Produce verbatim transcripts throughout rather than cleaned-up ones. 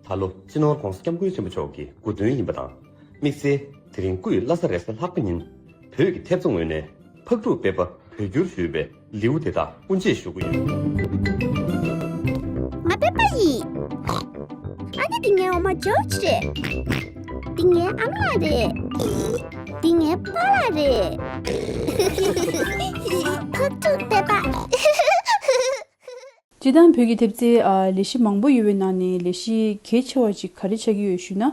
ད་ལོ་སྤྱི་ནོར་༧གོང་ས་༧སྐྱབས་མགོན་ཆེན་པོ་མཆོག་གི་སྐུ་མདུན་ཡིན་པ་དང་། དམིགས་བསལ་དེ་རིང་སྐུ་ཡི་བླ་གཟའ་རེས་གཟའ་ལྷག་པ་ཉིན་བོད་ཀྱི་ཐེབས་རྩ་ངོས་ནས་ཕག་ཕྲུག་དཔལ་པ་བོད་འགྱུར་ཞུས་པའི་ལེའུ་དེ་དག་སྐུ་མཆེད་ཞུ་གི་ཡོད། ང་དཔལ་པ་ཡིན། ཨ་ནི་འདི་ངའི་འོ་མ་ཇོརྗ་རེད། འདི་ངའི་ཨ་མ་རེད། འདི་ངའི་པཱ་ལགས་རེད། ཕག་ཕྲུག་དཔལ་པ། སྤྱིར་བཏང་བོད་ཀྱི་ཐེབས་རྩའི་ཨ་ལས་གཞི་མང་པོ་ཡོད་པའི་ནང་ནས་ལས་གཞི་གལ་ཆེ་བ་ཅིག་ག་རེ་ཆགས་ཀྱི་ཡོད་ཞུས་ན།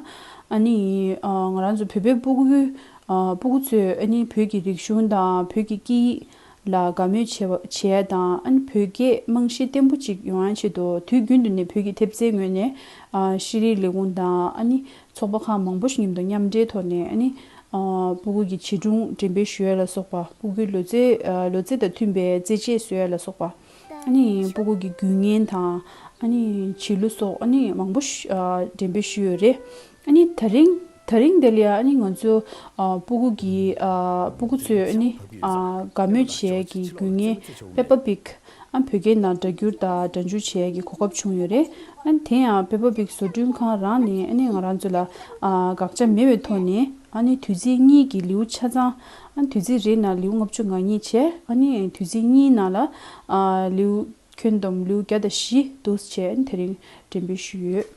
ཨ་ནི་ཨ་ང་རང་ཚོ་བོད་པའི་སྤུ་གུ་ཨ་སྤུ་གུ་ཚོས་ཨ་ནི་བོད་ཀྱི་རིག་གཞུང་དང་བོད་ཀྱི་སྐད་ཡིག་ལ་དགའ་མོས་བྱེད་པ་བྱེད་ཡ་དང་། ཨ་ནི་བོད་སྐད་རྨང་གཞི་བརྟན་པོ་ཅིག་ཡོང་ཡ་ཆེད་དུ་དུས་རྒྱུན་དུ་ནས་བོད་ཀྱི་ཐེབས་རྩའི་ངོས་ནས་ཨ་ཤེས་རིག་ལས་ཁུངས་དང་། ཨ་ནི་ཚོགས་པ་ཁག་མང་པོ་ཞིག་མཉམ་དུ་མཉམ་འབྲེལ་ཐོག་ནས། ཨ་ནི་ཨ་སྤུ་གུ་གི་བྱིས་སྒྲུང་འགྲེམས་སྤེལ་ཞུ་ཡ་ལ་སོགས་པ། སྤུ་གུའི་ལོ་ཚད་ཨ་ལོ་ཚད་དང་མཐུན་པའི་རྩེད་ཆས་བཟོ་ཡ་ལ་སོགས་པ། ཨ་ནི་སྤུ་གུ་གི་རྒྱུད་བརྙན་དང་། ཨ་ནི་བྱིས་གླུ་སོགས། ཨ་ནི་མང་པོ་ཞིག་ཨ་འགྲེམས་སྤེལ་ཞུས་ཡོད་རེད། ཨ་ནི་ད་རིང་ད་རིང་འདི་ལ་ཡ་ཨ་ནི་ང་ཚོ་ཨ་སྤུ་གུ་གི་ཨ་སྤུ་གུ་ཚོས་ཨ་ནི་ཨ་དགའ་མོས་བྱེད་ཡ་གི་རྒྱུད་བརྙན་Peppa Pig ཨ་བོད་སྐད་ནང་སྒྲ་སྒྱུར་དང་སྒྲ་འཇུག་བྱེད་ཡ་གི་གོ་སྐབས་བྱུང་ཡོད་རེད། ཨ་ནི་དེ་ཡང་Peppa Pig བཟོ་སྐྲུན་ཁང་རང་ནས་ཨ་ནི་ང་རང་ཚོ་ལ་ཨ་དགག་བྱ་མེད་པའི་ཐོག་ནས། ཨ་ནི་དུས་ཚིགས་གཉིས་ཀྱི་ལེའུ་ཆ་ཚང་། ཨ་ནི་དུས་ཚིགས་རེའི་ནང་ལེའུ་ལྔ་བཅུ་ང་གཉིས་བྱས། ཨ་ནི་དུས་ཚིགས་གཉིས་ནང་ལ་ཨ་ལེའུ་ཁྱོན་བསྡོམས་ལེའུ་བརྒྱ་དང་བཞི་འདུག་བྱས། ཨ་ནི་དེ་རིང་འགྲེམས་སྤེལ་ཞུས་ཡོད།